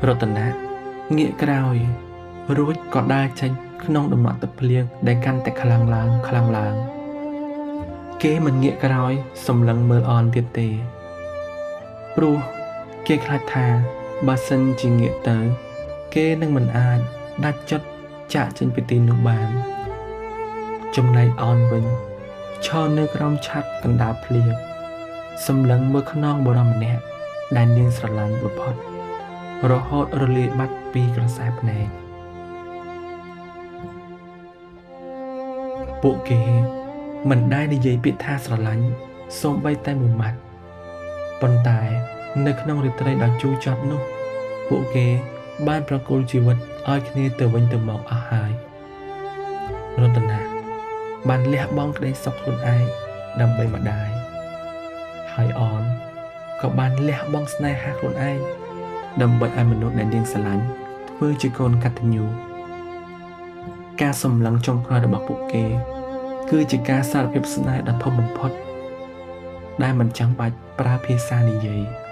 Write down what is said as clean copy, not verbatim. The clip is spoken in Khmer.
រតនៈងាកក្រោយ រួចក៏ដើរចេញក្នុងតំណក់ទឹកភ្លៀងដែលកាន់តែខ្លាំងឡើងខ្លាំងឡើង គេមិនងាកក្រោយសម្លឹងមើលអនទៀតទេ ព្រោះគេខ្លាចថាបើសិនជាងាកទៅ គេនឹងមិនអាចដាច់ចិត្តចាកចេញពីទីនោះបាន ចំណែកអនវិញឈរនៅក្រោមឆ័ត្រកណ្ដាលភ្លៀងសម្លឹងមើលខ្នងបុរសម្នាក់ដែលនាងស្រឡាញ់បំផុត រហូតរលាយបាត់ពីក្រសែភ្នែក ពួកគេមិនដែលនិយាយពាក្យថាស្រឡាញ់សូម្បីតែមួយម៉ាត់ប៉ុន្តែនៅក្នុងរាត្រីដ៏ជូរចត់នោះ ពួកគេបានប្រគល់ជីវិតឲ្យគ្នាទៅវិញទៅមកអស់ហើយរតនាបានលះបង់ក្តីសុខខ្លួនឯងដើម្បីម្ដាយហើយអនក៏បានលះបង់ស្នេហាខ្លួនឯងដើម្បីឲ្យមនុស្សដែលនាងស្រឡាញ់ធ្វើជាកូនកតញ្ញូការសម្លឹងចុងក្រោយរបស់ពួកគេ គឺជាការសារភាពស្នេហ៍ដ៏ធំបំផុត ដែលមិនចាំបាច់ប្រើភាសានិយាយ។